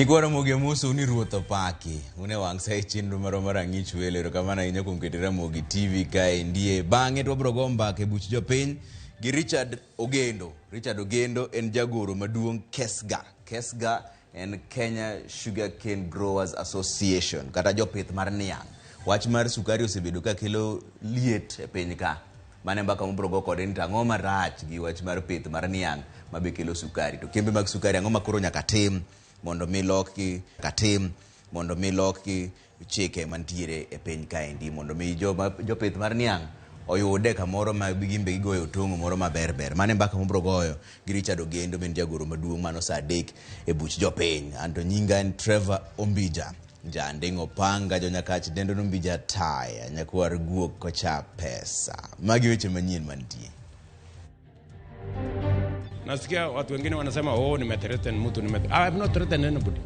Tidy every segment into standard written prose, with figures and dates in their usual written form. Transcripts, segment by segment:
Nyikwa Ramogi amosou ni Ruoth opaki. Un e wang' sa e chenro marwa mar Ang'ich Welo. Erokamano ahinya kuom keto Ramogi TV kaendi. Bang'e to wabiro go mbaka e buch jopiny gi Richard Ogendo. Richard Ogendo en jagoro maduong' KESGA. KESGA en Kenya Sugar Cane Growers Association kata jopith mar niang'. Wach mar sukari osebedo ka kelo liet e piny ka. Mano e mbaka mabiro go kode ni to ang'o marach gi wach mar pith mar niang' ma be kelo sukari. To kembe mag sukari ang'o ma koro nyaka tim mondo mi lokgi katim mondo mi lokgi chike mantiere e piny kaendi mondo mi joma jopith mar niang' oyude kamoro ma gin be gigoyo otong'o moro maber ber. Mano e mbaka mabiro goyo gi Richard Ogendo ma en jagoro maduong' mano saa adek e buch jopiny. Anto nyinga en Trevor Ombija. Janding' opanga jonyakach dendo nombija taya nyakwar guok kocha pesa. Magi weche manyien mantie. Nasikia watu wengine wanasema oh, nimethreaten mtu nime I have not threatened anybody.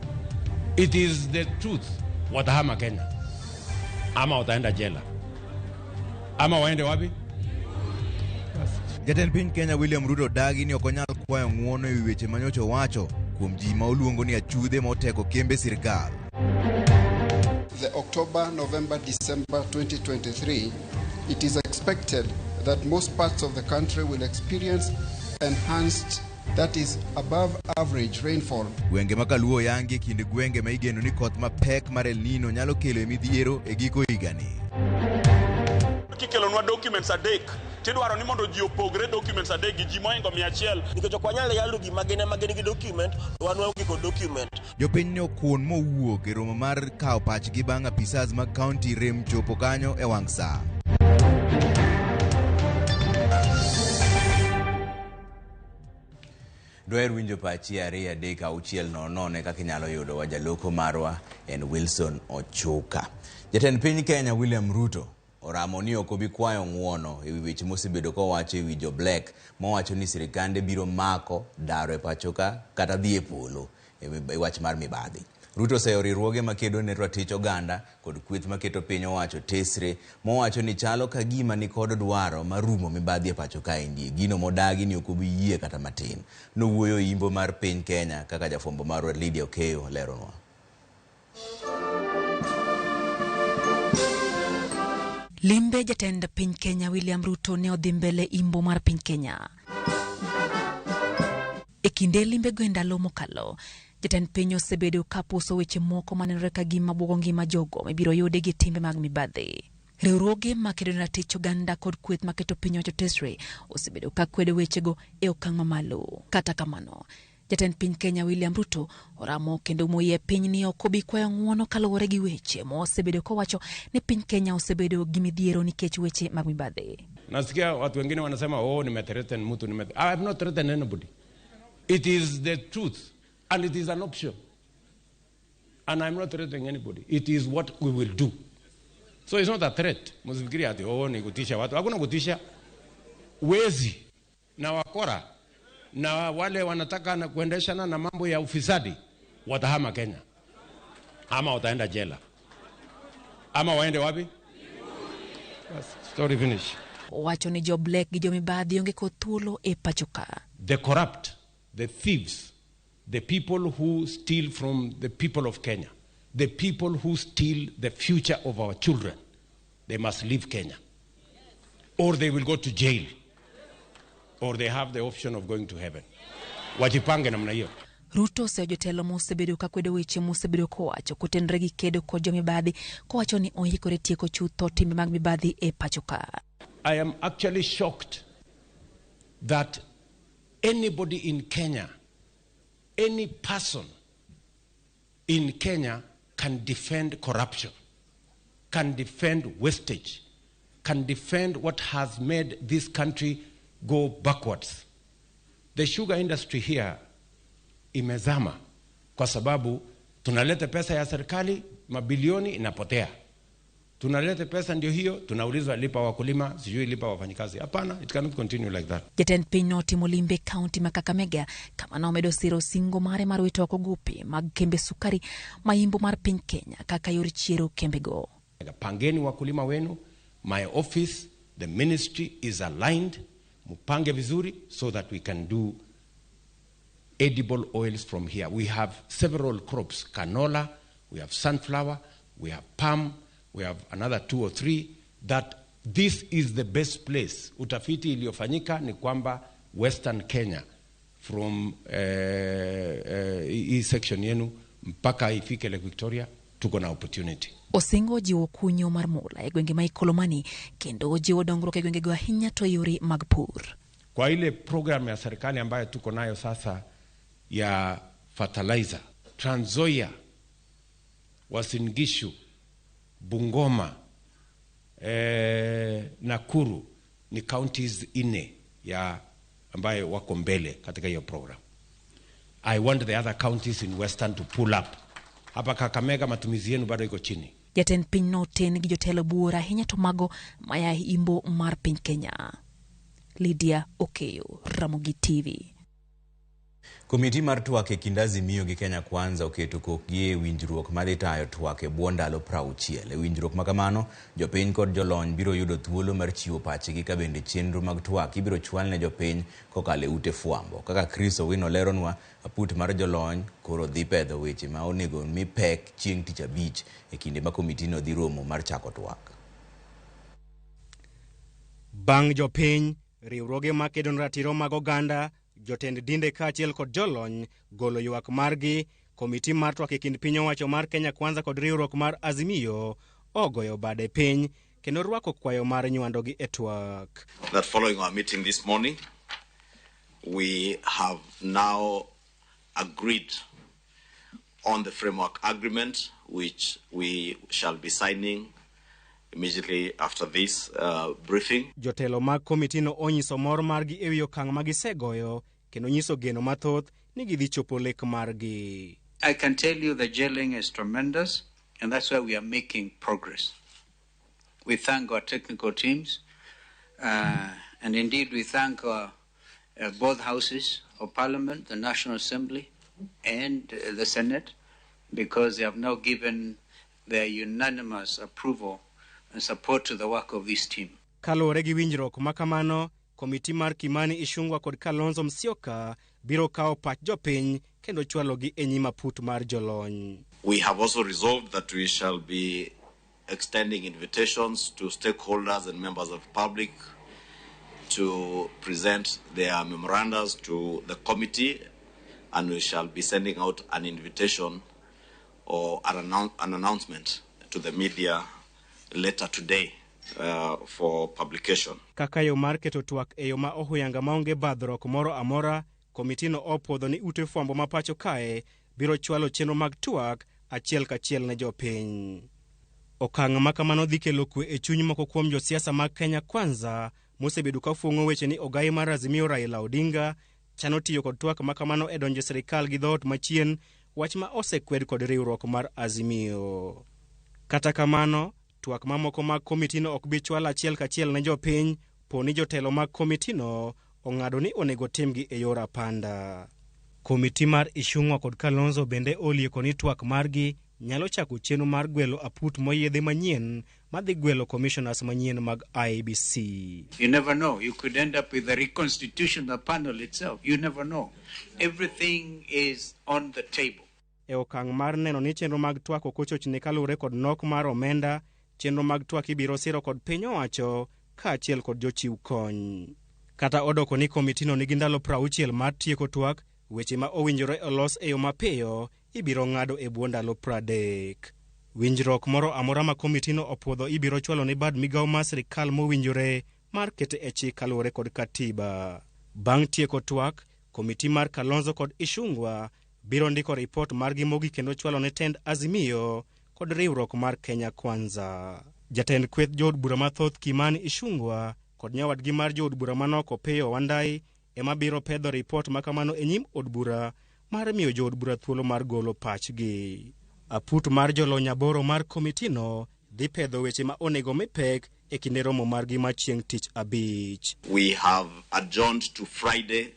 It is the truth. Watahama Kenya ama wataenda jela ama waende wapi? Jatend piny Kenya William Ruto dagi ni ok onyal kwayo ng'uono ewi weche manyocha owacho kuom ji ma oluongo ni achudhe ma oteko kembe sirkal. The October, November, December 2023, it is expected that most parts of the country will experience enhanced, that is, above average rainfall. Gwenge ma Kaluo oyangi e kind gwenge ma igeno ni koth mapek mar El Nino nyalo kelo e midhiero e giko higani. Kikelonwa documents adek tidwaro ni mondo ji opogre documents adek gi ji mohingo 100. Nikech ok wanyal yalo gima gin ema gin gi document to wan waonge kod document. Jopiny ne okun mowuok e romo mar kawo pachgi bang' apisas mag kaunti rem chopo kanyo e wang' saa. Dwaher winjo pachi 2 3 6 0 0 kaka inyalo yudowa. Jaloko marwa en Wilson Ochuka. Jatend piny Kenya William Ruto oramo ni ok obi kwayo ng'uono ewi weche mosebedo kowacho ewi jo Black mowacho ni sirikande biro mako daro e pachoka kata dhi e polo e wach mar mibadhi. Ruto oseyo riwruoge makedo ne ratich oganda kod kweth maketo piny owacho tesre mowacho ni chalo ka gima nikod dwaro mar rumo mibadhi e pacho kaendi. Gino modagi ni ok obi yie kata matin. Nowuoyo e imbo mar piny Kenya kaka jafwambo marwa Lydia Okeyo leronwa. Limbe jatend piny Kenya William Ruto ne odhi mbele imbo mar piny Kenya. E kinde limbego e ndalo mokalo, jatend piny osebedo ka puso weche moko manenore ka gima buogo ngima jogo mibiro yudi gi timbe mag mibadhi. Riwruoge makedo ne ratich oganda kod kweth maketo piny owacho tesre osebedo ka kwedo wechego e okang' mamalo. Kata kamano, jatend piny Kenya William Ruto oramo kendo moyie piny ni ok obi kwayo ng'uono kaluwore gi weche mosebedo kowacho ni piny Kenya osebedo gi midhiero nikech weche mag mibadhi. Nasikia watu wengine wanasema oh, nimethreaten mtu nime I have not threatened anybody. It is the truth and it is an option. And I'm not threatening anybody. It is what we will do. So it's not a threat. Msifikirie ati oh, ni kutisha watu. Hakuna kutisha. Wezi na wakora na wale wanataka na kuendeshana na mambo ya ufisadi watahama Kenya ama wataenda jela ama waende wapi? Bas, story finish. Owacho ni jo Black gi jo mibadhi onge kod thuolo e pacho ka. The corrupt, the thieves, the people who steal from the people of Kenya, the people who steal the future of our children, they must leave Kenya or they will go to jail or they have the option of going to heaven. Wajipange namna hiyo. Ruto oseyo jotelo mosebedo ka kwedo weche mosebedo kowacho kotenore gi kedo kod jomibadhi kowacho ni oikore tieko chutho timbe mag mibadhi e pacho ka. I am actually shocked that anybody in Kenya, any person in Kenya can defend corruption, can defend wastage, can defend what has made this country go backwards. The sugar industry here imezama kwa sababu tunaleta pesa ya serikali mabilioni inapotea. Tunaleta pesa ndio hiyo, tunaulizwa lipa wakulima, sijui lipa wafanyikazi. Hapana, it cannot continue like that. Jatend piny notimo limbe kaunti ma Kakamega kama nomedo siro singo mare mar wito oko gope mag kembe sukari ma imbo mar piny Kenya kaka yor chiero kembego. Pangeni wakulima wenu, my office, the ministry is aligned, mupange vizuri so that we can do edible oils from here. We have several crops, canola, we have sunflower, we have palm, we have another 2 or 3, that this is the best place. Utafiti iliyofanyika ni kwamba Western Kenya from hii section yenu mpaka ifike Lake Victoria tuko na opportunity. Osingo jiwo kunyo mar mula e gwenge ma Ikolomani kendo jiwo dongruok e gwengego ahinya to yore mag pur. Kwa ile program ya serikali ambayo tuko nayo sasa ya fertilizer, Trans Nzoia, Uasin Gishu, Bungoma, Nakuru ni counties 4 ya ambayo wako mbele katika hiyo program. I want the other counties in Western to pull up. Hapa Kakamega matumizi yenu bado iko chini. Jatend piny noten gi jotelo buora ahinya to mago maya imbo mar piny Kenya. Lydia Okeyo, Ramogi TV. Komiti mar twak e kind Azimio gi Kenya Kwanza oketo kokgi e winjruok madhi tayo twak e bwo ndalo 60. E winjruok makamano, jopiny kod jolony biro yudo thuolo mar chiwo pachgi ka bende chenro mag twak ibiro chwal ne jopiny kokalo e ute fwambo. Kaka Chris Owino leronwa, aput mar jolony koro dhi pedho weche ma onego mi pek chieng' tich abich e kinde ma komitino dhi romo mar chako twak. Bang' jopiny, riwruoge makedo ne ratiro mag oganda, jotend dinde kaachiel kod jolony golo ywak margi, komiti mar twak e kind piny owacho mar Kenya Kwanza kod riwruok mar Azimio ogoyo bade piny kendo rwako kwayo mar nywandogi e twak. That following our meeting this morning, we have now agreed on the framework agreement, which we shall be signing immediately after this briefing. Jotelo mag komitino onyiso mor margi ewi okang' ma gisegoyo kendo nyiso geno mathoth ni gidhi chopo lek margi. I can tell you the gelling is tremendous, and that's why we are making progress. We thank our technical teams, and indeed we thank our, both houses of Parliament, the National Assembly and the Senate, because they have now given their unanimous approval and support to the work of this team. Kaluwore gi winjruok makamano, komiti mar Kimani Ichung'wa kod Kalonzo Musyoka biro kawo pach jopiny kendo chwalogi e nyim aput mar jolony. We have also resolved that we shall be extending invitations to stakeholders and members of the public to present their memoranda to the committee, and we shall be sending out an invitation or an announcement to the media later today for publication. Kaka yo mar keto twak e yo ma ohuyanga maonge badhruok moro amora, komitino opuodho ni ute fwambo ma pacho kae biro chwalo chenro mag twak achiel kachiel ne jopiny. Okang' ma kamano dhi kelo kwe e chuny moko kuom josiasa mag Kenya Kwanza mosebedo ka fuong'o weche ni ogai mar Azimio Raila Odinga chano tiyo kod twak ma kamano e donjo e sirikal gi dhoot machien, wach ma osekwed kod riwruok mar Azimio. Kata kamano, twak mamoko mag komitino ok bi chwal achiel kachiel ne jopiny po ni jotelo mag komitino ong'ado ni onego timgi e yor apanda. Komiti mar Ichung'wa kod Kalonzo bende olieko ni twak margi nyalo chako chenro mar gwelo aput moyiedhi manyien madhi gwelo commissioners manyien mag IEBC. You never know. You could end up with a reconstitution of the panel itself. You never know. Everything is on the table. E okang' mar neno ni chenro mag twak ok ochochni kaluwore kod nok mar omenda, chenro mag twak ibiro siro kod piny owacho kaachiel kod jochiw kony. Kata odoko ni komitino nigi ndalo 60 mar tieko twak, weche ma owinjore olos e yo mapiyo ibiro ng'ado e bwo ndalo 30. Winjruok moro amora ma komitino opuodho ibiro chwalo ne bad migawo mar sirikal mowinjore mar kete e chik kaluwore kod katiba. Bang' tieko twak, komiti mar Kalonzo kod Ichung'wa biro ndiko ripot margi mogik kendo chwalo ne tend Azimio kod riwruok mar Kenya Kwanza. Jatend kweth jood bura mathoth Kimani Ichung'wa kod nyawadgi mar jood bura manok Opiyo Wandayi ema biro pedho ripot makamano e nyim od bura mar miyo jood bura thuolo mar golo pachgi. Aput mar jolony aboro mar komitino dhi pedho weche ma onego mi pek e kinde romo margi ma chieng' tich abich. We have adjourned to Friday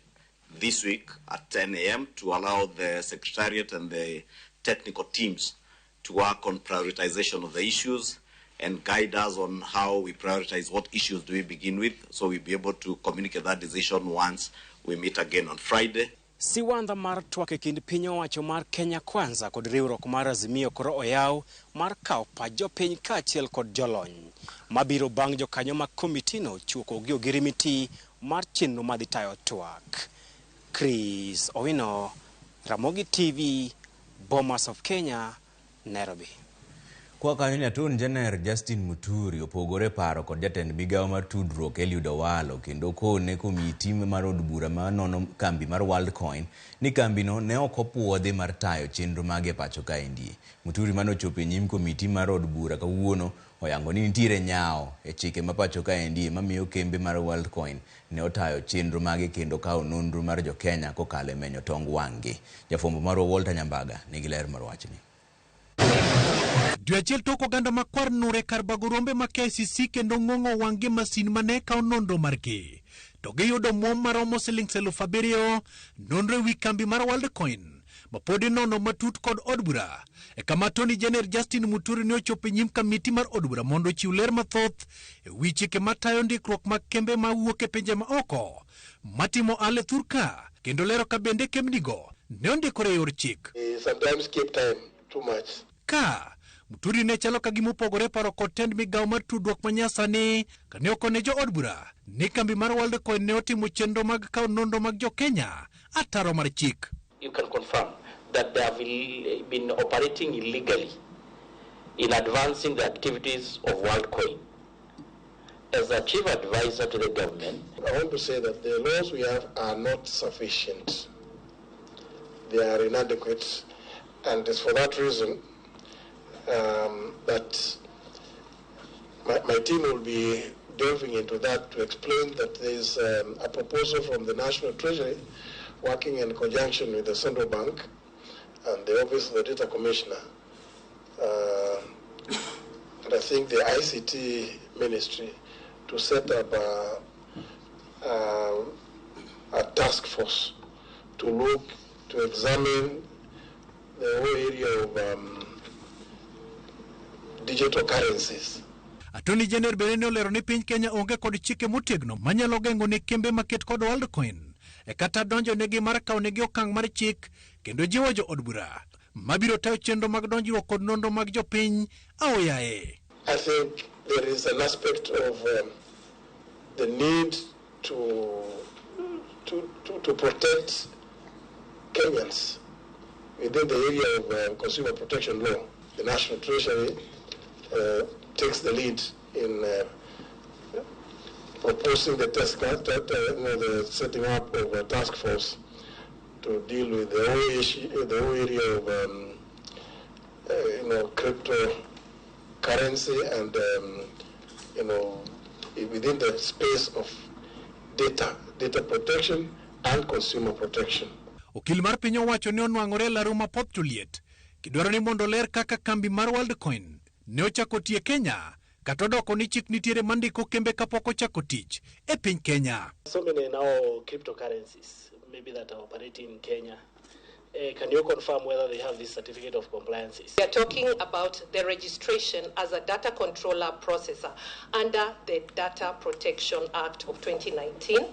this week at 10 a.m. to allow the Secretariat and the technical teams to work on prioritization of the issues and guide us on how we prioritize what issues do we begin with, so we'll be able to communicate that decision once we meet again on Friday. Siwandha mar twak e kind piny owacho mar Kenya Kwanza kod riwruok mar Azimio koro oyaw mar kawo pach jopiny kaachiel kod jolony mabiro bang' jokanyo mag komitino chuoko gi ogirimiti mar chenro madhi tayo twak. Chris Owino, Ramogi TV, Bomas of Kenya, Nairobi. Kwa kanyo Attorney General Justin Muturi opogore paro kod jatend migawo mar tudruok Eliud Owalo kendo kone komiti mar od bura manono kambi mar Worldcoin ni kambino ne ok opuodhi mar tayo chenro mage e pacho kaendi. Muturi manochopo e nyim komiti mar od bura kawuono oyango ni nitiere nyawo e chike ma pacho kaendi mamiyo kembe mar Worldcoin ne otayo chenro mage kendo kawo nonro mar jokenya kokalo e menyo tong wang'gi. Jafwambo marwa Walter Nyambaga nigi ler mar wachni. Dwe achiel tok oganda makwar nure kar bago rombe ma KICC kendo ng'ong'o wang' gi masin mane kawo nonro margi. To giyudo muom maromo siling 7,000 nonro ewi kambi mar Worldcoin ma pod inono matut kod od bura. E kama Attorney General Justin Muturi ne ochopo e nyim kamiti mar od bura mondo ochiw ler mathoth e wi chike matayo ndikruok mag kembe mawuok e pinje maoko matimo ohala e thur ka kendo lero ka bende kembnigo ne ondikore e yor chik. Sometimes keep time too much. Ka Muturi ne chalo ka gima opogore paro kod tend migawo mar tudruok manyasani kane okone jo od bura ni kambi mar Worldcoin ne otimo chenro mag kawo nonro mag jo Kenya ataro mar chik. You can confirm that they have been operating illegally in advancing the activities of WorldCoin. As a chief advisor to the government, I want to say that the laws we have are not sufficient. They are inadequate, and it's for that reason that my team will be delving into that to explain that there is a proposal from the National Treasury working in conjunction with the Central Bank and the Office of the Data Commissioner, and I think the ICT Ministry, to set up a task force to look, to examine the whole area of digital currencies. Attorney General bende ne olero ni piny Kenya onge kod chike motegno manyalo geng'o ne kembe maket kod Worldcoin e kata donjo negi mar kawo negi okang' mar chik kendo jiwo jo od bura mabiro tayo chenro mag donjruok kod nonro mag jopiny aoyaye. I think there is an aspect of the need to protect Kenyans within the area of consumer protection law. The National Treasury takes the lead in proposing the task, the setting up of a task force to deal with the whole issue, the whole area of cryptocurrency and within the space of data protection and consumer protection. Okil mar piny owacho ne onwang'ore e laro ma Poth Juliet kidwaro ni mondo ler kaka kambi mar Worldcoin ne ochako tiyo e Kenya kata odoko ni chik nitiere mandiko kembe kapok ochako tich e piny Kenya. So many now cryptocurrencies maybe that are operating in Kenya. Can you confirm whether they have this certificate of compliances? We are talking about the registration as a data controller processor under the Data Protection Act of 2019,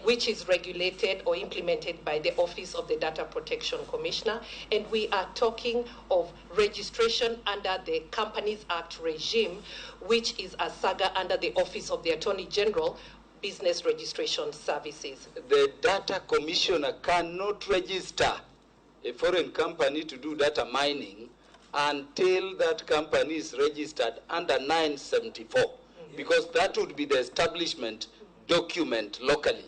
which is regulated or implemented by the Office of the Data Protection Commissioner. And we are talking of registration under the Companies Act regime, which is a saga under the Office of the Attorney General, Business Registration Services. The data commissioner cannot register a foreign company to do data mining until that company is registered under 974, because that would be the establishment document locally.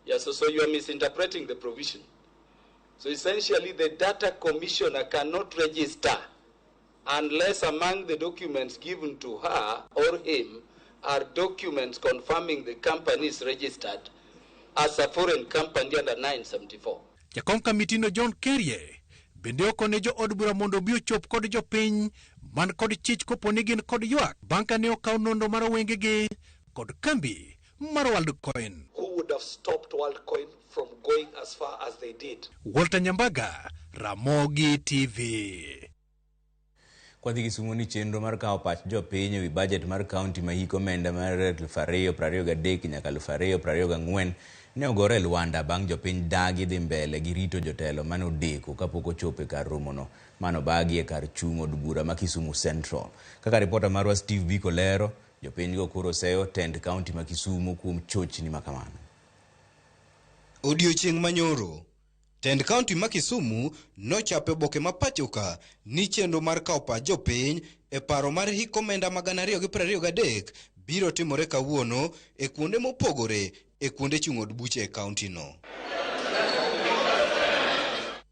Yeah, so you are misinterpreting the provision. So essentially the data commissioner cannot register unless among the documents given to her or him are documents confirming the company is registered as a foreign company under 974. Jakom kamitino John Kerie bende okone jo od bura mondo obi ochop kod jopiny man kod chich kopo ni gin kod ywak bang' ka ne okaw nonro mar wengegi kod kambi mar Worldcoin. Who would have stopped WorldCoin from going as far as they did? Walter Nyambaga, Ramogi TV. Kwadhi Kisumu ni chenro mar kawo pach jopiny ewi bajet mar kaunti ma hik omenda mar 2023 nyaka 2024 ne ogore e lwanda bang' jopiny dagi dhi mbele gi rito jotelo mane odeko kapok ochopo e kar romono mane obagi e kar chung' od bura ma Kisumu Central. Kaka ripota marwa Steve Biko lero, jopinygo koro seyo tend kaunti ma Kisumu kuom chochni makamano. Odiochieng' manyoro, tend kaunti ma Kisumu nochapo oboke ma pachoka ni chenro mar kawo pach jopiny e paro mar hik omenda ma 2023 biro timore kawuono e kuonde mopogore e kuonde chung' od buche e kaunti no.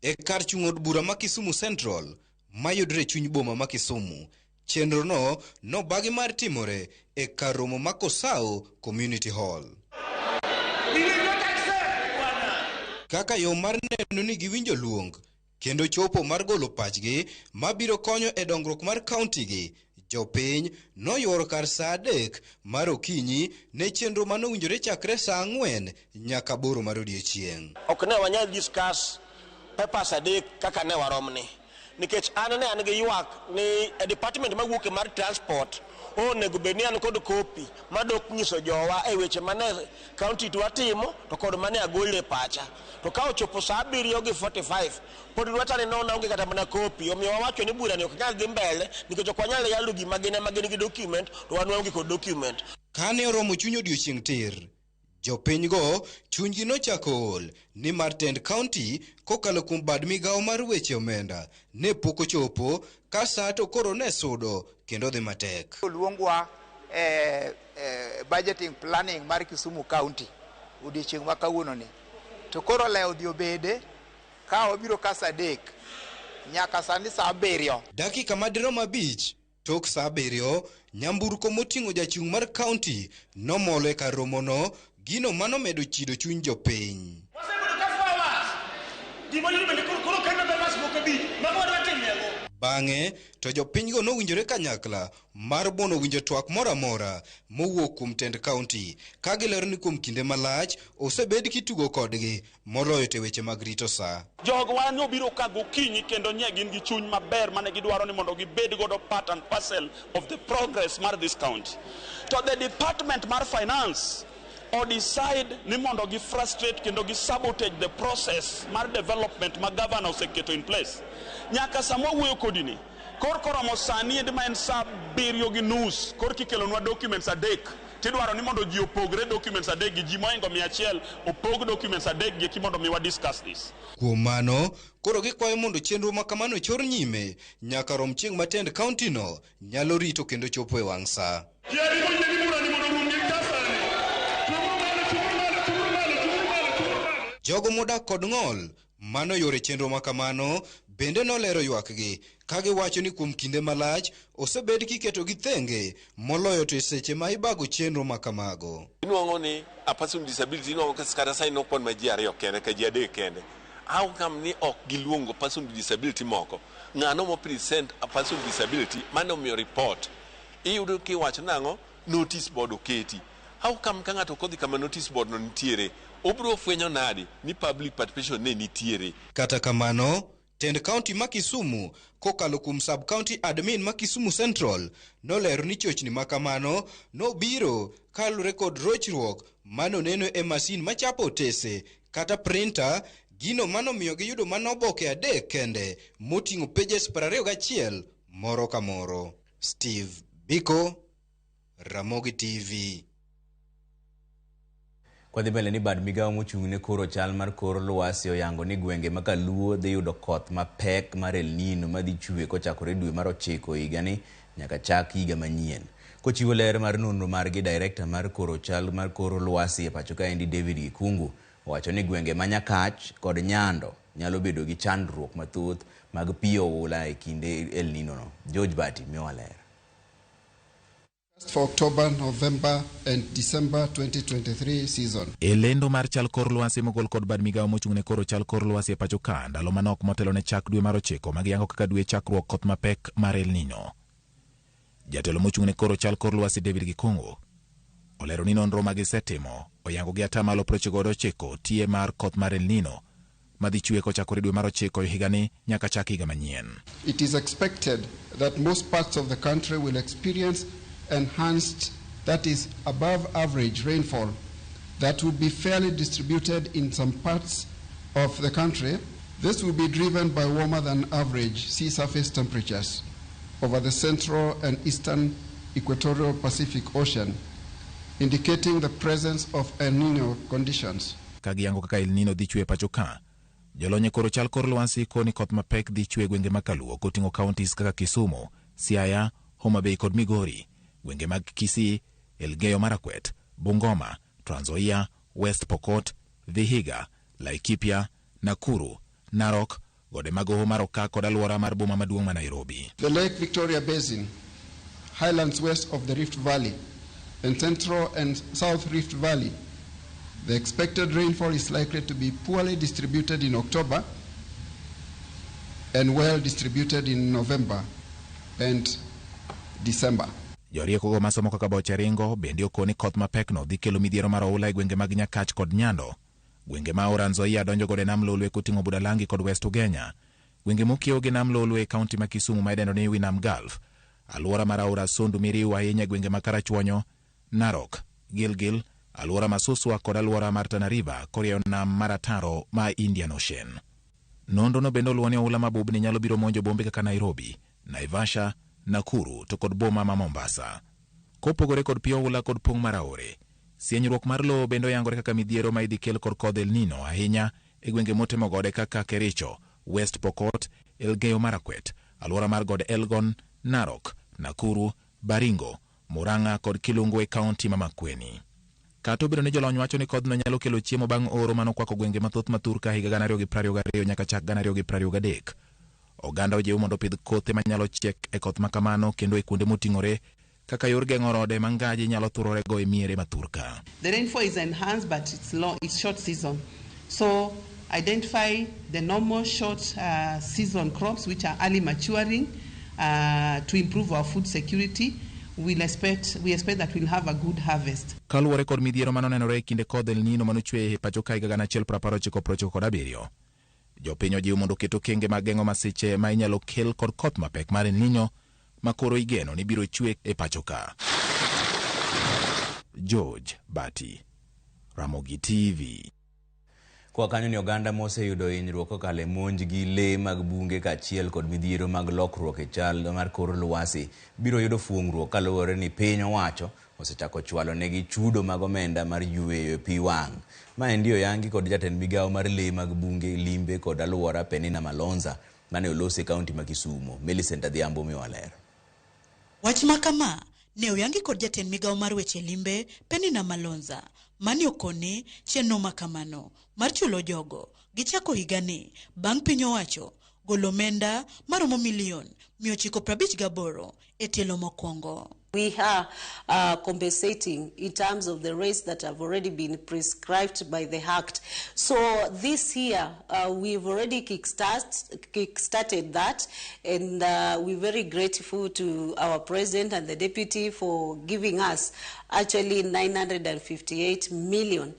E kar chung' od bura ma Kisumu Central mayudore e chuny boma ma Kisumu, chenro no nobagi mar timore e kar romo ma Kosao Community Hall. Kaka yo mar neno ni giwinjo luong kendo chopo mar golo pachgi mabiro konyo e dongruok mar kaunti gi, jopiny noyuoro kar saa 3 mar okinyi ne chenro manowinjore chakre saa 4 nyaka 8 mar odiechieng'. Ok ne wanyal discuss papers 3 kaka ne waromni, nikech an ne an gi ywak ni e department mawuok mar transport onego bed ni an kod kopi madok nyiso jowa e weche mane county dwa timo to kod mane agolo e pacha. To ka ochopo saa 7:45 pod dwachane ni naonge kata mana kopi, omiyo wawacho ni burani ok nyal dhi mbele nikech ok wanyal yalo gima gin ema gin gi document to wan waonge kod document. Kane oromo chuny odiochieng' tir, jopinygo chunygi nochako ol nimar tend kaunti kokalo kuom bad migawo mar weche omenda ne pok ochopo ka saa to koro ne sudo kendo dhi matek. Oluongwa e budgeting planning mar Kisumu County odiochieng' ma kawuono ni. To koro lewo dhi obede ka wabiro ka saa 3 nyaka sani saa 7. Dakika madirom 5 tok saa 7, nyamburko moting'o jachung' mar kaunti nomolo e kar romono, gino manomedo chido chuny jopiny. Bang'e to jopinygo nowinjore kanyakla mar buono winjo twak moro amora mowuok kuom tend kaunti, ka gilero ni kuom kinde malach osebed kitugo kodgi moloyo to weche mag rito saa. Jogwa nobiro ka gokinyi kendo nye gin gi chuny maber mane gidwaro ni mondo gibed godo part and parcel of the progress mar this county. To the department mar finance or decide ni mondo gi frustrate kendo gi sabotage the process mar development ma governor oseketo in place. Nyaka sama wawuoyo kodi ni, kor koromo sani endi ma en saa 7:30, kor kikelonwa documents 3, tidwaro ni mondo ji opogre documents 3 gi ji mohingo 100 opog documents 3 gi eki mondo mi wa discuss this. Kuom mano, koro gikwayo mondo chenro ma kamano chor nyime nyaka rom chieng' ma tend kaunti no nyalo rito kendo chopo e wang' saa. Jogo modak kod ng'ol mano yore chenro ma kamano bende nolero ywakgi ka giwacho ni kuom kinde malach osebed kiketogi thenge moloyo to e seche ma ibago chenro ma kamago. Inuang'o ni a person with disability inuang'o kata sani nokwan ma ji 2 kende ka ji 3 kende. How come ni ok giluongo person with disability moko? Ng'ano mo present a person with disability mane omiyo report? Iyudo kiwacho nang'o notice board oketi. How come ka ng'ato ok odhi kama notice board no nitiere? Obiro fwenyo nadi ni public participation ne nitiere? Kata kamano, tend kaunti ma Kisumu kokalo kuom sub-county admin ma Kisumu Central nolero ni chochni ma kamano nobiro kaluwore kod rochruok manoneno e masin machapo otese kata printer, gino manomiyo giyudo mana oboke 3 kende moting'o pages 21 moro ka moro. Steve Biko, Ramogi TV. Kwadhi mbele ni bad migawo mochung' ne koro chal mar kor lwasi oyango ni gwenge ma Kaluo dhi yudo koth mapek mar El Nino madhi chwe kochakore dwe mar 9 higani nyaka chak higa manyien. Kochiwo ler mar nonro margi, director mar koro chal mar kor lwasi e pacho kaendi David Gikungu owacho ni gwenge ma Nyakach kod Nyando nyalo bedo gi chandruok mathoth mag pi oula e kinde El Nino no. George Bati miyowa ler. For October, November and December 2023 season. E lendo mar chal kor lwasi mogol kod bad migawo mochung' ne koro chal kor lwasi e pacho ka ndalo manok motelo ne chak dwe mar 9 magiyango kaka dwe chakruok koth mapek mar El Nino. Jatelo mochung' ne koro chal kor lwasi David Gikungu olero ni nonro magisetimo oyango gi 99% tie mar koth mar El Nino madhi chwe kochakore dwe mar ochiko higani nyaka chak higa manyien. It is expected that most parts of the country will experience enhanced, that is, above average rainfall that will be fairly distributed in some parts of the country. This will be driven by warmer than average sea surface temperatures over the central and eastern equatorial Pacific Ocean, indicating the presence of El Nino conditions. Ka giyango kaka El Nino dhi chwe e pacho ka, jolony e koro chal kor lwasi koni koth mapek dhi chwe e gwenge ma kaluo koting'o counties kaka Kisumu, Siaya, Homa Bay kod Migori, gwenge mag Kisii, Elgeyo Marakwet, Bungoma, Trans Nzoia, West Pokot, Vihiga, Laikipia, Nakuru, Narok, gode mag Hoho mar Okak kod alwora mar boma maduong' ma Nairobi. The Lake Victoria Basin, highlands west of the Rift Valley, and Central and South Rift Valley. The expected rainfall is likely to be poorly distributed in October and well distributed in November and December. Jorieko go masomo kaka boche ringo bende okoni koth mapekno dhi kelo midhiero mar oula e gwenge mag Nyakach kod Nyando, gwenge ma Aora Nzoia donjo godo e nam Lolwe koting'o Budalangi kod West Ugenya, gwenge mokiewo gi nam Lolwe e kaunti ma Kisumu ma idendo ni Winam Gulf, alwora mar aora Sondu Miriu ahinya e gwenge ma Karachuonyo, Narok, Gilgil, alwora ma Suswa kod alwora mar Tana River korieyo nam mar ataro ma Indian Ocean. Nonro no bende oluwo ni oula mabubni nyalo biro monjo bombe kaka Nairobi, Naivasha, Nakuru to kod boma ma Mombasa. Kopogore kod pi oula kod pong' mar aore, sienyruok mar lowo bende oyangore kaka midhiero ma idhi kel kod kodh El Nino ahinya e gwenge motimo gode kaka Kericho, West Pokot, Elgeyo Marakwet, alwora mar God Elgon, Narok, Nakuru, Baringo, Murang'a kod Kilungu e kaunti ma Makueni. Kata obedo ni jolony wacho ni kodhno nyalo kelo chiemo bang' oro manokwako gwenge mathoth ma thur ka higa 2022 nyaka chak 2023. Oganda ojiw mondo opidh kothe manyalo chiek e koth ma kamano kendo e kuonde moting'ore kaka yor geng'o rode ma ngaji nyalo thurorego e miere ma thur ka. The rainfall is enhanced, but it's long, it's short season. So identify the normal short season crops which are early maturing to improve our food security. We expect that we'll have a good harvest. Kaluwore kod midhiero manonenore e kinde kodh El Nino manochwe e pacho ka higa 1997. Jopiny ojiw mondo oket okenge mag geng'o masiche ma inyalo kel kod koth mapek mar El Nino ma koro igeno ni biro chwe e pacho ka. George Bati, Ramogi TV. Koa kanyo ni oganda moseyudo hinyruok kokalo e monj gi lee mag bunge kaachiel kod midhiero mag lokruok e chal mar kor lwasi biro yudo fuong'ruok kaluwore ni piny owacho osechako chwalo negi chudo mag omenda mar yweyo pi wang'. Maendi oyangi kod jatend migawo mar lee mag bunge, limbe kod alwora Penina Malonza mane olosi e kaunti ma Kisumu. Millicent Adhiambo miwa ler. Wach ma kama ne oyangi kod jatend migawo mar weche limbe Penina Malonza mane okoni chenro ma kamano mar chulo jogo gichako higani bang' piny owacho golo omenda maromo milion 958 e tielo mokwongo. We are compensating in terms of the rates that have already been prescribed by the Act. So this year, we've already kick-started that, and we're very grateful to our president and the deputy for giving us actually 958 million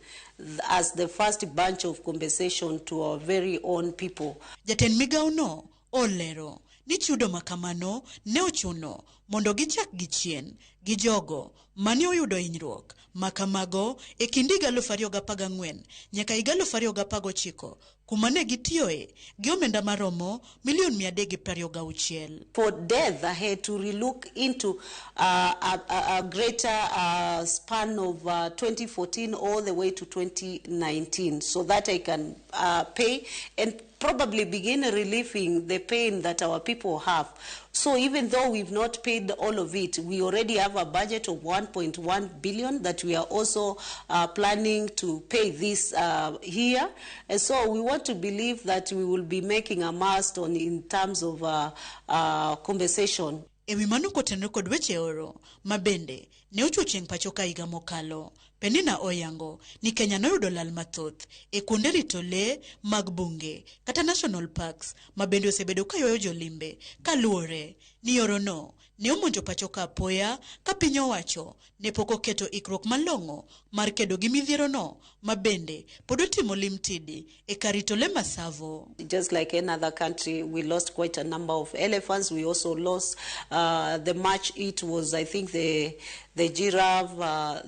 as the first bunch of compensation to our very own people. Jatend migawo no olero ni chudo ma kamano ne ochuno mondo gichak gi chien gi jogo mane oyudo hinyruok ma kamago e kind higa 2014 nyaka higa 2019 kuma ne gitiyoe gi omenda maromo milion 326. For death, I had to relook into a greater span of 2014 all the way to 2019 so that I can pay and probably begin relieving the pain that our people have. So even though we've not paid all of it, we already have a budget of 1.1 billion that we are also planning to pay this year. And so we want to believe that we will be making a milestone in terms of compensation. E wi mano kotenore kod weche oro ma bende ne ochuo chieng' pacho ka higa mokalo, Penina oyango ni Kenya noyudo lal mathoth e kuonde rito lee mag bunge kata national parks ma bende osebedo ka ywayo jolimbe kaluwore ni orono ne omonjo pacho ka apoya ka piny owacho ne pok oketo ikruok malong'o mar kedo gi midhierono ma bende pod otimo limtidi e kar rito le ma Tsavo. Just like any other country, we lost quite a number of elephants. We also lost the March it was, I think, the giraffe,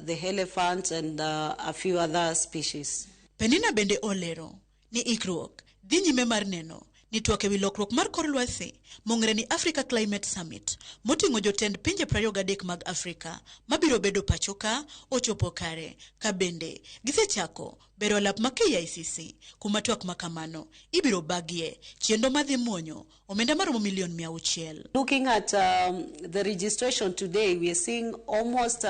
the elephant, and a few other species. Penina bende olero ni ikruok dhi nyime mar neno ni twak ewi lokruok mar kor lwasi mong'ere ni Africa Climate Summit moting'o jotend pinje 23 mag Afrika mabiro bedo pacho ka ochopo kare ka bende gisechako bero alap ma KICC kuma twak makamano ibiro bagie chenro madhi muonyo omenda maromo milion 600. Looking at the registration today, we are seeing almost,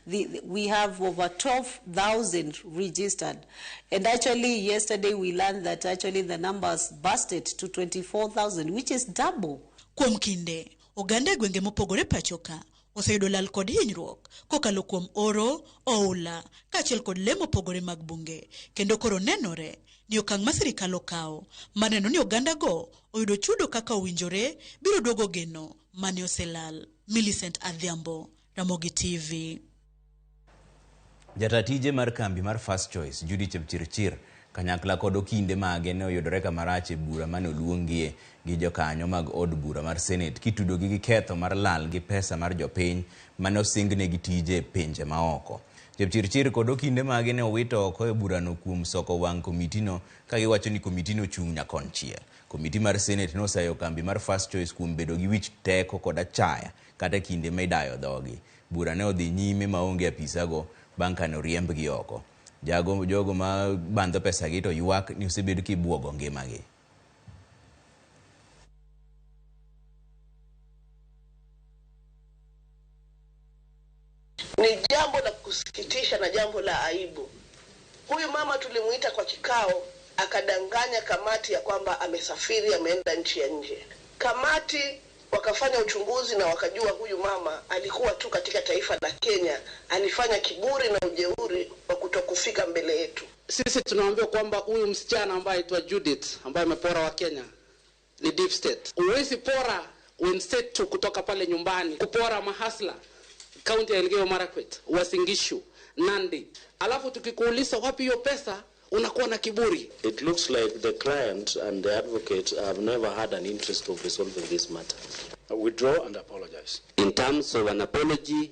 we have over 12,000 registered. And actually, yesterday we learned that actually the numbers busted to 24,000, which is double. Kuom kinde, oganda e gwenge mopogore pacho ka oseyudo lal kod hinyruok kokalo kuom oro, oula kaachiel kod le mopogore mag bunge kendo koro nenore ni okang' ma sirikal okawo mar neno ni ogandago oyudo chudo kaka owinjore biro duogo geno mane oselal. Millicent Adhiambo, Ramogi TV. Jata tije mar kambi mar First Choice, Judy Chepchirchir, kanyakla kod okinde mage ne oyudore kamarach e bura mane oluongie gi jokanyo mag od bura mar Senate kitudogi gi ketho mar lal gi pesa mar jopiny mane osingnegi tije e pinje maoko. Chepchirchir kod okinde mage ne owito oko e burano kuom soko wang' komitino ka giwacho ni komitino ochung' nyakonchiel. Komiti mar Senate nosayo kambi mar First Choice kuom bedo gi wich teko kod achaya kata kinde ma idayo dhogi. Bura ne odhi nyime maonge apisago bang' kane oriembgi oko. Jago, jogo ma bandho pesagi to ywak ni osebed kibuogo ngimagi. Ni jambo la kusikitisha na jambo la aibu. Huyu mama tulimuita kwa kikao, akadanganya kamati ya kwamba amesafiri, ameenda nchi ya nje. Kamati wakafanya uchunguzi na wakajua huyu mama alikuwa tu katika taifa la Kenya, alifanya kiburi na ujeuri wa kutokufika mbele yetu. Sisi tunaambiwa kwamba huyu msichana ambaye aitwa Judith ambaye amepora wa Kenya ni deep state. Huwezi pora wenzetu kutoka pale nyumbani, kupora mahasla kaunti ya Elgeyo Marakwet, Uasin Gishu, Nandi. Alafu tukikuuliza wapi hiyo pesa, unakuwa na kiburi. It looks like the client and the advocate have never had an interest of resolving this matter. Withdraw and apologize. In terms of an apology,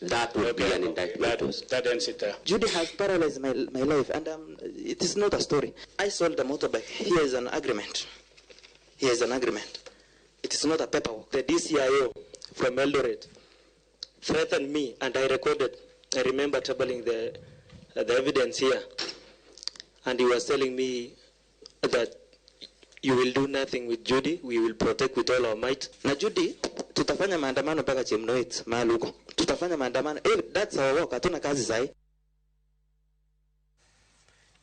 that would be an indictment. That ends it there. Judy has paralyzed my life, and it is not a story. I sold the motorbike. Here is an agreement. Here is an agreement. It is not a paperwork. The DCIO from Eldoret threatened me, and I recorded. I remember tabling the evidence here, and he was telling me that you will do nothing with Judy, we will protect with all our might. Na Judy, tutafanya maandamano mpaka Chemnoit, mahali huko. Tutafanya maandamano. That's our work, hatuna kazi sahi.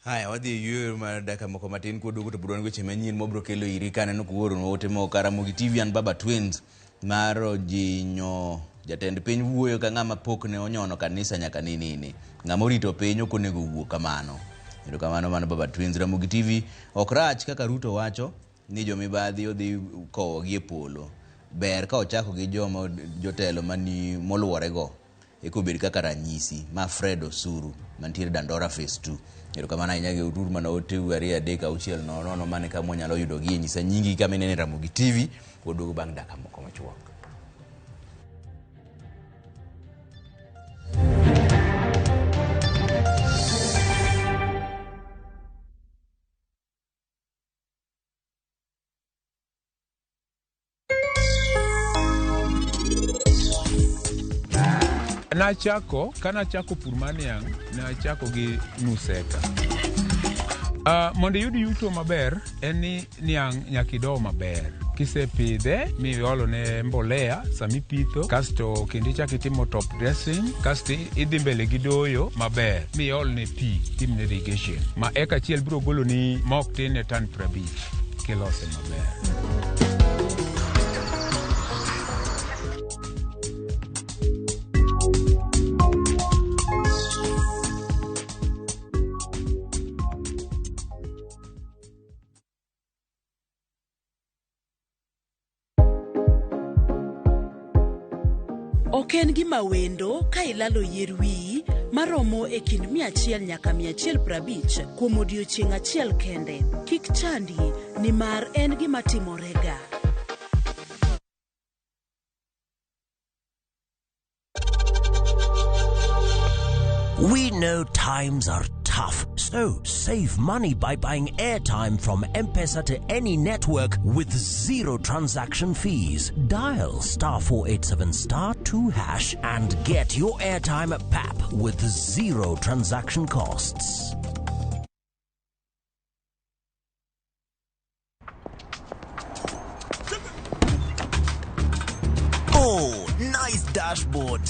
Haya, wadhi e yueyo mar dakika moko matin kwaduogo to pod wan weche manyien mabiro kelo iri kaneno kuoronwa ote moko ka Ramogi TV and Baba Twins mar ojinyo jatend piny wuoyo ka ng'ama pok ne onyono kanisa nyaka ninini. Ng'ama orito piny ok onego wuo kamano. Erokamano mano Baba Twins. Ramogi TV ok rach kaka Ruto wacho ni jomibadhi odhi kowogi e polo. Ber ka ochako gi joma jotelo mani moluworego eka obed kaka ranyisi ma Fred Osuru mantiere Dandora Phase 2. Erokamano ahinya gi urur mana oteu 2 3 6 0 0 mane kama wanyalo yudogie. Nyisa nyingi kama inene Ramogi TV. Waduogo bang' dakika moko machuok. Nachako, kanachako pur mar niang', nachako gi nus eka. Mondo iyud yuto maber, en ni niang' nyaka ido maber. Kisepidhe, miolone mbolea samipitho, kasto kendo ichako itimo top dressing, kasto idhi mbele gi doyo maber, miolne pi, timne irrigation. Ma eka achiel biro goloni ma ok tin ne tan 50 kilose maber. Ok en gima wendo ka ilalo yier wiyi maromo e kind 100 nyaka 150 kuom odiechieng' achiel kende. Kik chandi nimar en gima timorega. We know times are tough, so save money by buying airtime from M-Pesa to any network with zero transaction fees. Dial star 487 star 2 hash and get your airtime at PAP with zero transaction costs. Oh, nice dashboard.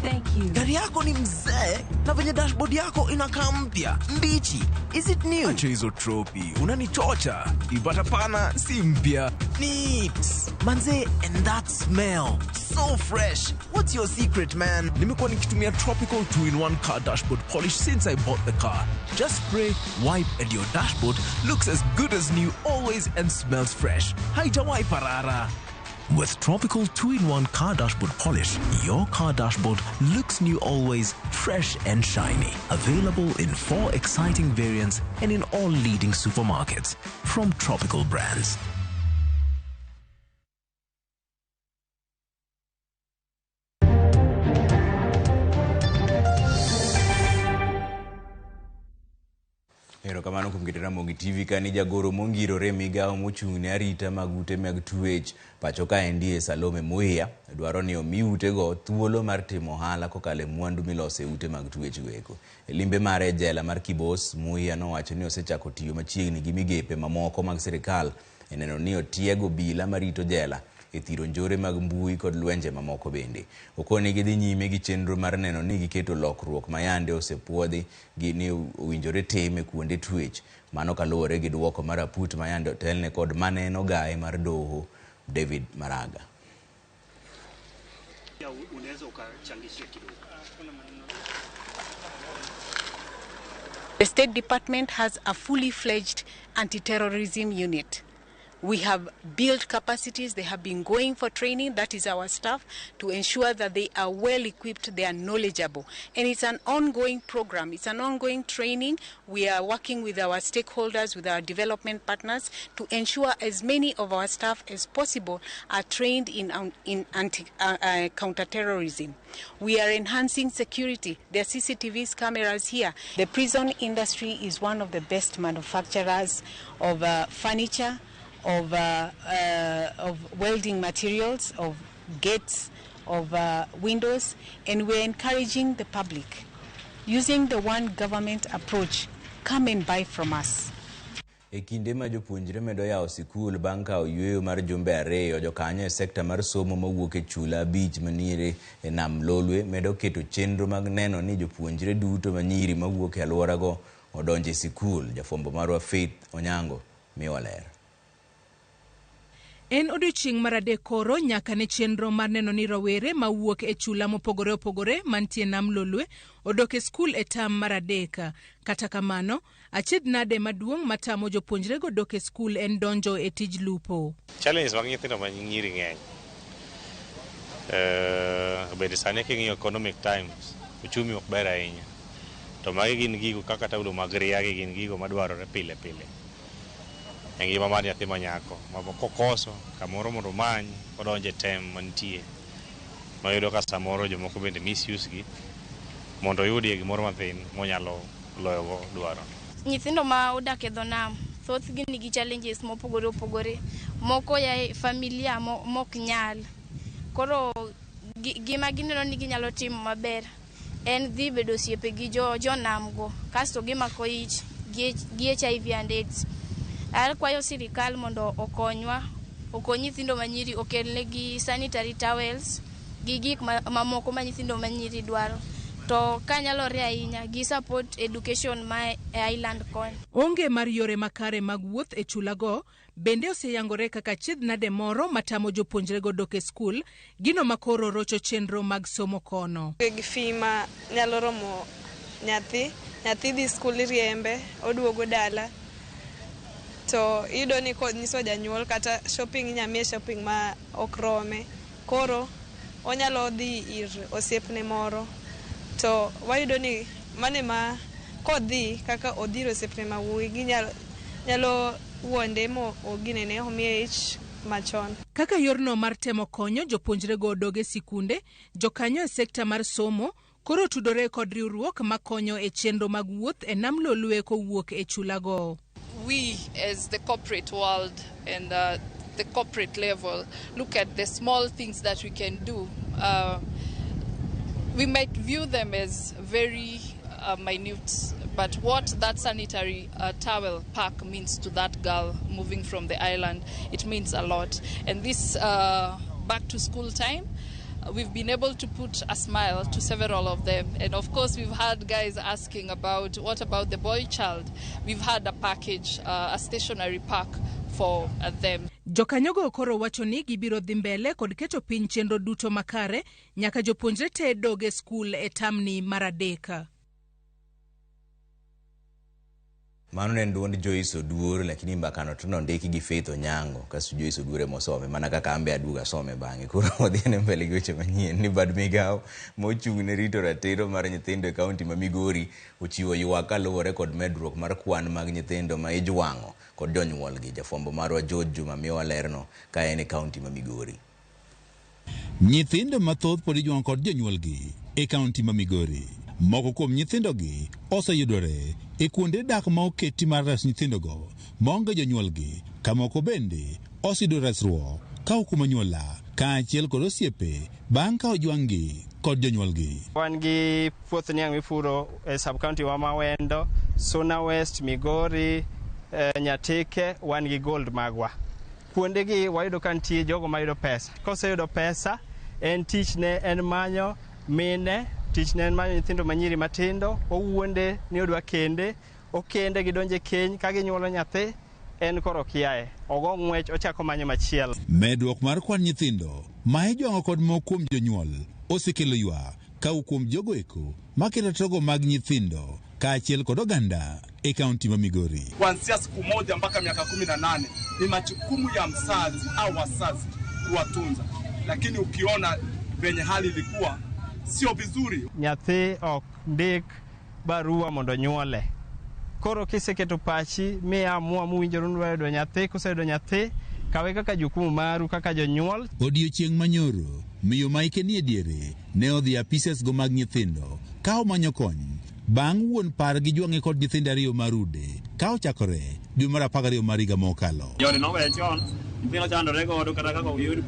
Thank you. Gari yako ni mzee na venye dashboard yako inakaa mpya mbichi. Is it new? Acha hizo tropi, unanichocha. Ipata pana si mpya. Nips. Manze, and that smell. So fresh. What's your secret, man? Nimekuwa nikitumia Tropical 2-in-1 car dashboard polish since I bought the car. Just spray, wipe and your dashboard looks as good as new always and smells fresh. Haijawahi parara. With Tropical 2-in-1 car dashboard polish, your car dashboard looks new always, fresh and shiny. Available in 4 exciting variants and in all leading supermarkets. From Tropical Brands. Erokamano kuom keto Ramogi TV kani jagoro mongirore migawo mochung' ne arita mag ute mag twech pacho kaendi e Salome Muia dwaro ni omi utego thuolo mar timo ohala kokalo e mwandu miloso e ute mag twech goeko. E limbe mare e jela mar Kibos, Muia nowacho ni osechako tiyo machiegni gi migepe mamoko mag sirikal e neno ni otiego obila marito jela e thiro njore mag mbui kod lwenje mamoko bende. Okoni gidhi nyime gi chenro mar neno ni giketo lokruok ma yande osepuodhi gi ni owinjore tim e kuonde twech. Mano kaluwore gi duoko mar aput ma yande otelne kod maneno gae mar doho David Maraga. The State Department has a fully fledged anti-terrorism unit. We have built capacities. They have been going for training. That is our staff, to ensure that they are well equipped, they are knowledgeable. And it's an ongoing program. It's an ongoing training. We are working with our stakeholders, with our development partners, to ensure as many of our staff as possible are trained in counterterrorism. We are enhancing security. There are CCTVs, cameras here. The prison industry is one of the best manufacturers of furniture, of welding materials, of gates, of windows, and we're encouraging the public, using the one government approach, come and buy from us. E kinde ma jopuonjre medo yawo sikul bang' kawo yueyo mar jumbe 2, jokanyo e sekta mar somo mawuok e chula 5 maniere e nam Lolwe medo keto chenro mag neno ni jopuonjre duto manyiri mawuok e alworago odonjo e sikul. Jafwambo marwa Faith Onyango miwa ler. En odiochieng' mar 3 koro nyaka ne chenro mar neno ni rowere mawuok e chula mopogore opogore mantie nam Lolwe odok e skul e tam mar 3. Kata kamano, achiedh nade maduong' matamo jopuonjrego dok e skul en donjo e tij lupo. Challenges mag nyithindo ma nyiri ng'eny. Bende sani king'iyo economic times, uchumi ok ber ahinya. To magi gin gigo kaka taulo mag ria gi gin gigo madwarore pile pile. E ngima mar nyathi ma nyako, ma kokoso kamoro mondo omany odonje tem mantie. Mayudo ka samoro jomoko bende misuse gi mondo oyudie gimoro mathin monyalo loyogo dwaro. Nyithindo ma odak e dho nam thothgi nigi challenges mopogore opogore. Moko ya e familia mok nyal. Koro gima gineno ni ginyalo timo maber en dhi bedo osiepe gi jonam go, kasto gimako ich gi HIV and AIDS. Akwayo sirikal mondo okonywa, okony nyithindo manyiri, okelnegi sanitary towels gi gik mamoko ma nyithindo manyiri dwaro. To kanyalore ahinya, gi support education ma e island koni. Onge mar yore makare mag wuoth e chulago bende oseyangore kaka achiedh nade moro matamo jopuonjrego dok e skul, gino makoro rocho chenro mag somo kono. Gi fee ma nyalo romo nyathi, nyathi dhi skul iriembe, oduogo dala. To iyudo ni konyiso janyuol kata shopping inyamiye shopping ma ok rome. Koro Onyalo dhi ir osiepne moro to wayudo ni mane ma kodhi kaka odhi ir osiepne ma wuoyi ginyalo nyalo wuonde mo oginene omiye ich machon. Kaka yorno mar temo konyo jopuonjrego odog e sikunde, jokanyo e sekta mar somo koro otudore kod riwruok makonyo e chenro mag wuoth e nam Lolwe kowuok e chulago. We as the corporate world and the corporate level look at the small things that we can do. We might view them as very minute, but what that sanitary towel pack means to that girl moving from the island, it means a lot. And this back to school time, we've been able to put a smile to several of them. And of course, we've had guys asking about what about the boy child? We've had a package, a stationary pack for them. Jokanyogo koro wacho ni gibiro dhi mbele kod keto piny chenro duto makare nyaka jopuonjre te dog e skul e tamni mar adek. Mano ne en duond Joyce Oduor, lakini mbakano to nondiki gi Faith Onyango, kasto Joyce Oduor emosome, mana kaka an be aduogo asome bang'e. Koro wadhi ane mbele gi weche manyien ni bad migawo mochung' ne rito ratiro mar nyithindo e kaunti ma Migori ochiwo ywak kaluwore kod medruok mar kwan mag nyithindo ma ijwang'o kod jonyuolgi. Jafwambo marwa George Juma miyowa lerno ka en e kaunti ma Migori. Nyithindo mathoth pod ijwang'o kod jonyuolgi e kaunti ma Migori. Moko kuom nyithindogi oseyudore e kuonde dak ma oketi mar reso nyithindogo maonge jonyuolgi, ka moko bende oseyudo resruok ka kuom anyuola kaachiel kod osiepe bang' ka ojwang'gi kod jonyuolgi. Wan gi puoth niang' mipuro e sub county wa ma Wendo, Suna West, Migori, Nyatike, wan gi gold magwa. Kuondegi wayudo ka nitie jogo mayudo pesa. Koseyudo pesa, en tich ne en manyo mine, tich ne en manyo nyithindo manyiri matindo, owuonde ni odwa kende, okende gidonje keny, ka ginyuolo nyathi, en koro okiaye. Ogo ng'wech ochako manyo machielo. Medruok mar kwan nyithindo ma ijwang'o kod moko kuom jonyuol osekelo ywak kawuok kuom jogo eko maketo togo mag nyithindo kaachiel kod oganda e kaunti ma Migori. Kuanzia siku moja mpaka miaka 18 ni majukumu ya mzazi au wazazi kuwatunza, lakini ukiona venye hali ilikuwa sio vizuri. Nyathi ok ndik barua mondo nyuole. Koro kiseketo pachi miamua muwinjoru ni udwa yudo nyathi, kuseyudo nyathi, kawe kaka jukumu maru kaka jonyuol. Odiochieng' manyoro, miyo ma ike nie diere ne odhi apises go mag nyithindo ka omanyo kony bang' wuon par gi jwang'e kod nyithindo ariyo marude ka ochakore dwe mar 12 mar higa mokalo. Joode noweyo chon, nyithindo chandore godo kata kaka oyud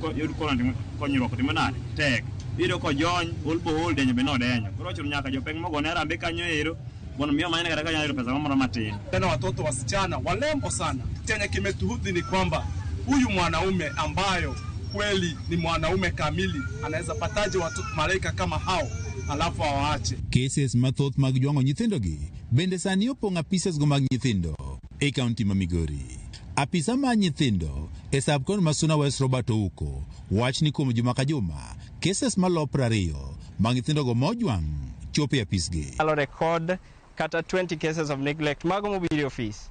konyruok timo nade tek. Iyudo kojony, ol bo ol denyo be nodenyo. Koro ochuno nyaka jopeng mogone harambee kanyo ero mondo mi omanyne kata kanyalo yudo pesa moro matin. Tena watoto wasichana walembo sana. Chenye kimetuhudhi ni kwamba huyu mwanaume ambayo kweli ni mwanaume kamili anaweza pataje watu malaika kama hao alafu awaache. Cases mathoth mag jwang'o nyithindogi bende sani opong'o apises go mag nyithindo e kaunti ma Migori. Apisa mar nyithindo e sub-county ma Suna West Robert Ouko wach ni kuom juma ka juma cases malo 20 mag nyithindogo mojwang' chopo e apisgi. Nyalo record kata 20 cases of neglect mago mobiro e ofis.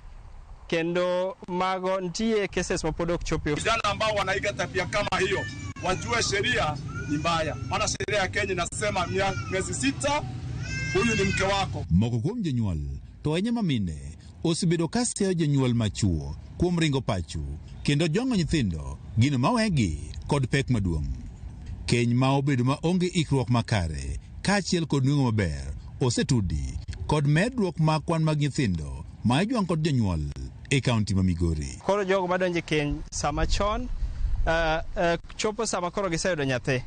Kendo mago nitie cases ma pod ok chopi. Vijana ambao wanaiga tabia kama hiyo wajue sheria ni mbaya, maana sheria ya Kenya inasema miezi 6 huyu ni mke wako. Moko kuom jonyuol to ahinya mamine osebedo ka seyo jonyuol machuo kuom ringo pacho kendo jwang'o nyithindo gino mawegi kod pek maduong'. Keny ma obedo maonge ikruok makare kaachiel kod nweng'o maber osetudi kod medruok mag kwan mag nyithindo ma ijwang'o kod jonyuol e kaunti ma Migori. Koro jogo madonjo e keny sama chon chopo sama koro giseyudo nyathi.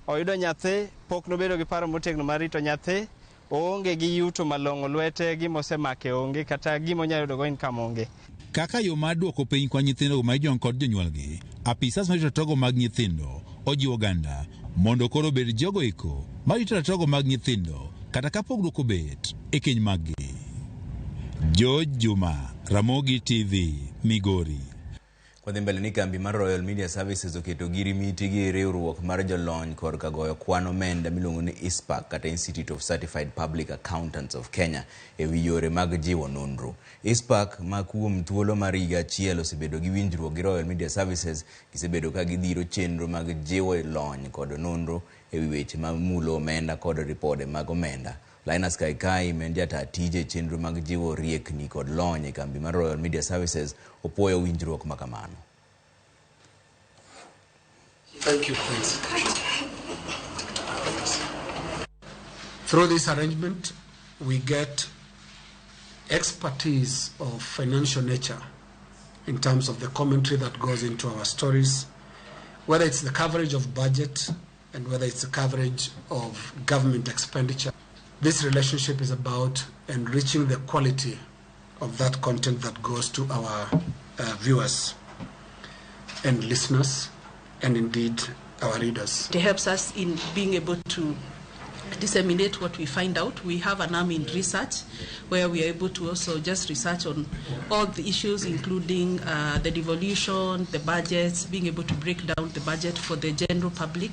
Oyudo nyathi, pok nobedo gi paro motegno mar rito nyathi, oonge gi yuto malong'o lwete, gima osemake onge, kata gima onyalo yudo go income onge. Kaka yo mar duoko piny kwan nyithindo ma ijwang'o kod jonyuolgi, apisas marito ratiro mag nyithindo ojiwo oganda mondo koro obed jogo eko marito ratiro mag nyithindo kata ka pogruok obet e keny maggi. George Juma, Ramogi TV, Migori. Kwadhi mbele ni kambi mar Royal Media Services oketo girimiti gi riwruok mar jolony korka goyo kwan omenda miluongo ni ICPAK kata Institute of Certified Public Accountants of Kenya e wi yore mag jiwo nonro. ICPAK ma kuom thuolo mar higa achiel osebedo gi winjruok gi Royal Media Services gisebedo ka gidhiro chenro mag jiwo lony kod nonro e wi weche mamulo omenda kod ripode mag omenda. Linus Kaikai ma en jataa tije e chenro mag jiwo riekni kod lony e kambi mar Royal Media Services opuoyo winjruok ma kamano. Thank you. Through this arrangement, we get expertise of financial nature in terms of the commentary that goes into our stories, whether it's the coverage of budget and whether it's the coverage of government expenditure. This relationship is about enriching the quality of that content that goes to our viewers and listeners, and indeed our readers. It helps us in being able to disseminate what we find out. We have an arm in research where we are able to also just research on all the issues, including the devolution, the budgets, being able to break down the budget for the general public.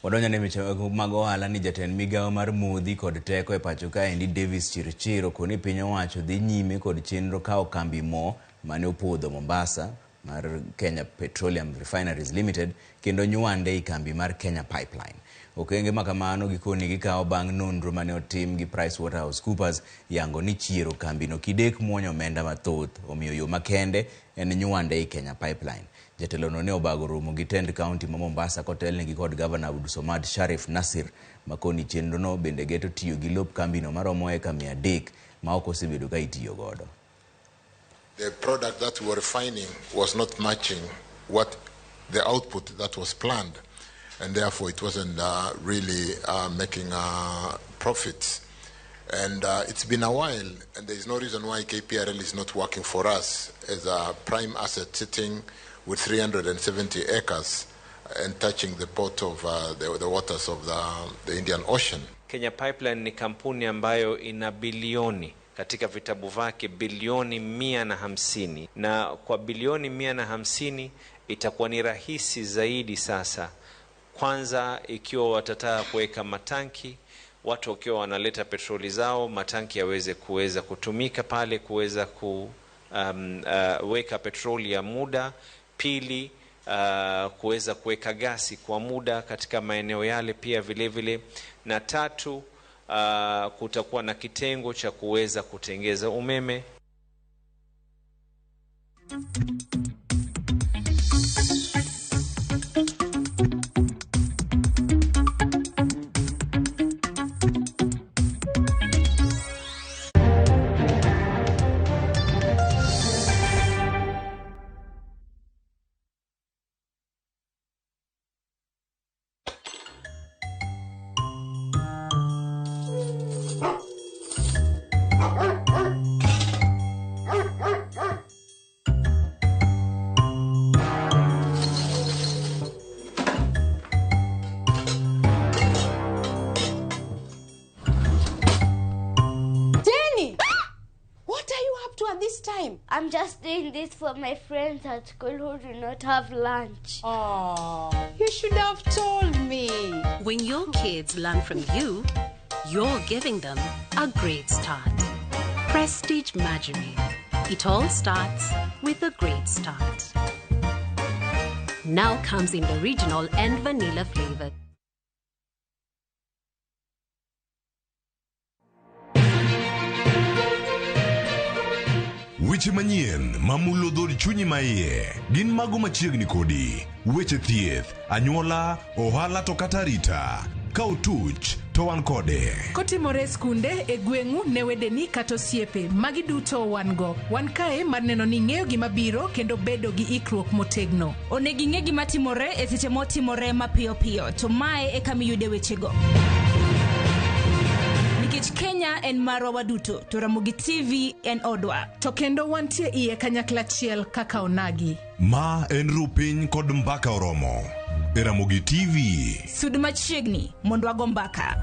Wadonjo ne weche mag ohala ni jatend migawo mar modhi kod teko e pacho kaendi Davis Chirchir okoni piny owacho dhi nyime kod chenro kawo kambi mo mane opodho Mombasa mar Kenya Petroleum Refineries Limited kendo nywande ei kambi mar Kenya Pipeline. Okenge ma kamano gikoni gikawo bang' nonro mane otim gi PricewaterhouseCoopers yango ni chiero kambino kidek muonyo omenda mathoth, omiyo yo makende en nywande ei Kenya Pipeline. Jatelono ne obago romo gi tend kaunti ma Mombasa kotelnegi kod gavana Abdulsomad Sharif Nasir makoni chenrono bende geto tiyo gi lop kambino maromo eka 300 ma ok osebedo ka itiyo godo. The product that we were refining was not matching what the output that was planned, and therefore it wasn't really making profits. And it's been a while, and there is no reason why KPRL is not working for us as a prime asset sitting with 370 acres and touching the port of the waters of the Indian Ocean. Kenya Pipeline ni kampuni ambayo ina bilioni katika vitabu vyake, bilioni 150, na kwa bilioni 150 itakuwa ni rahisi zaidi sasa. Kwanza ikiwa watataka kuweka matanki, watu wakiwa wanaleta petroli zao, matanki yaweze kuweza kutumika pale kuweza kuweka petroli ya muda. Pili, kuweza kuweka gasi kwa muda katika maeneo yale pia vile vile. Na tatu, kutakuwa na kitengo cha kuweza kutengeza umeme. I'm just doing this for my friends at school who do not have lunch. Oh, you should have told me. When your kids learn from you, you're giving them a great start. Prestige Margarine. It all starts with a great start. Now comes in the original and vanilla flavor. Weche manyien mamulo dhood chunyi maiye gin mago machiegni kodi. Weche thieth, anyuola, ohala to kata arita. Ka otuch to wan kode. Kotimore e skunde, e gweng'u, ne wedeni kata osiepe, magi duto wan go. Wan kae mar neno ni ing'eyo gima biro kendo bedo gi ikruok motegno. Onego ing'e gima timore e seche motimore mapiyo piyo, to mae e kama iyude wechego. Nikech Kenya en marwa waduto, to Ramogi TV en odwa. To kendo wantie iye kanyakla achiel kaka onagi. Ma en rupiny kod mbaka oromo. e Ramogi TV. Sud machiegni mondo wago mbaka.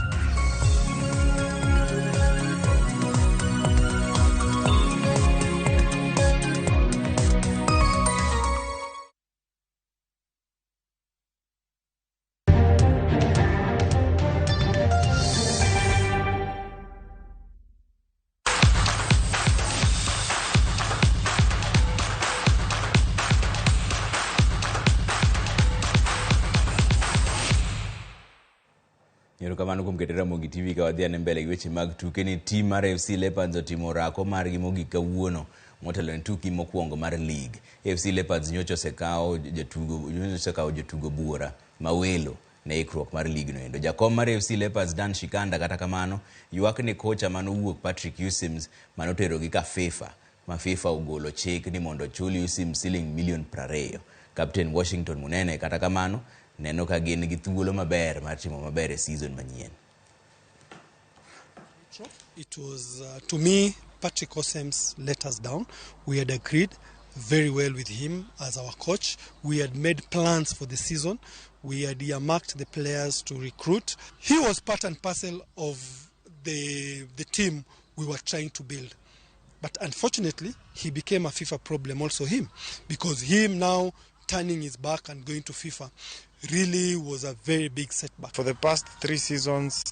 Erokamano kuom keto Ramogi TV ka wadhi ane mbele gi weche mag tuke ni tim mar FC Leopards otimo orako margi mogik kawuono motelo ne tukgi mokwongo mar league. FC Leopards nyocha osekawo jatugo nyocha osekawo jotugo buora mawelo ne ikruok mar lig no endo. Jakom mar FC Leopards Dan Shikanda kata kamano ywak ni kocha manowuok Patrick Usims manoterogi ka FIFA ma FIFA ogolo chik ni mondo ochul Usims siling milion 20. Captain Washington Munene kata kamano neno ka gin gi thuolo maber mar timo maber e season manyien. It was, to me, Patrick Osems let us down. We had agreed very well with him as our coach. We had made plans for the season. We had earmarked the players to recruit. He was part and parcel of the team we were trying to build. But unfortunately, he became a FIFA problem also him, because him now turning his back and going to FIFA really was a very big setback. For the past 3 seasons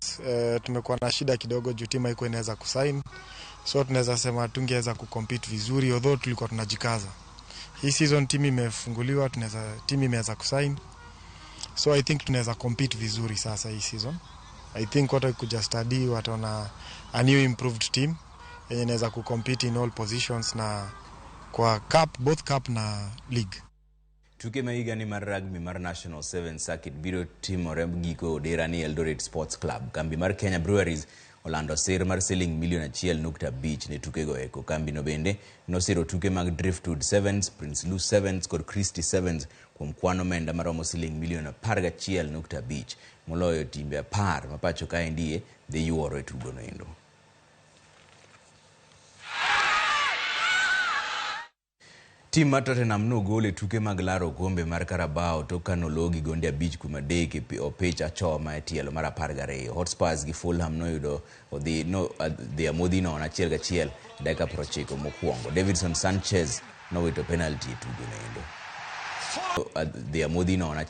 tumekuwa na shida kidogo juu timu haikuwa inaweza kusign, so tunaweza sema tungeweza kucompete vizuri, although tulikuwa tunajikaza. Hii season timu imefunguliwa, timu imeweza kusign, so I think tunaweza compete vizuri sasa hii season. I think watu kuja study wataona a new improved team yenye inaweza kucompete in all positions na kwa cup, both cup na league. Tuke ma higa ni mar rugby mar National 7 Circuit biro timore giko odera ni Eldoret Sports Club. Kambi mar Kenya Breweries olando sir mar siling milion 1.5 ne tukego eko. Kambi no bende nosiro tuke mag Driftwood Sevens, Prince Lou Sevens kod Christie Sevens kuom kwan omenda maromo siling milion 11.5 moloyo timbe 10 ma pacho kaendie dhi yuoro e tugono endo. Tim mar Tottenham nogol e tuke mag laro okombe mar Carabao tok ka nologi gonde 5-3 e opich achoma e tielo mar 12. Hotspurs gi Fulham noyudo odhi amodhi nono 1-1 dakika 90 mokwongo. Davidson Sanchez nowito penalty e tugono endo. Dhi amodhi nono.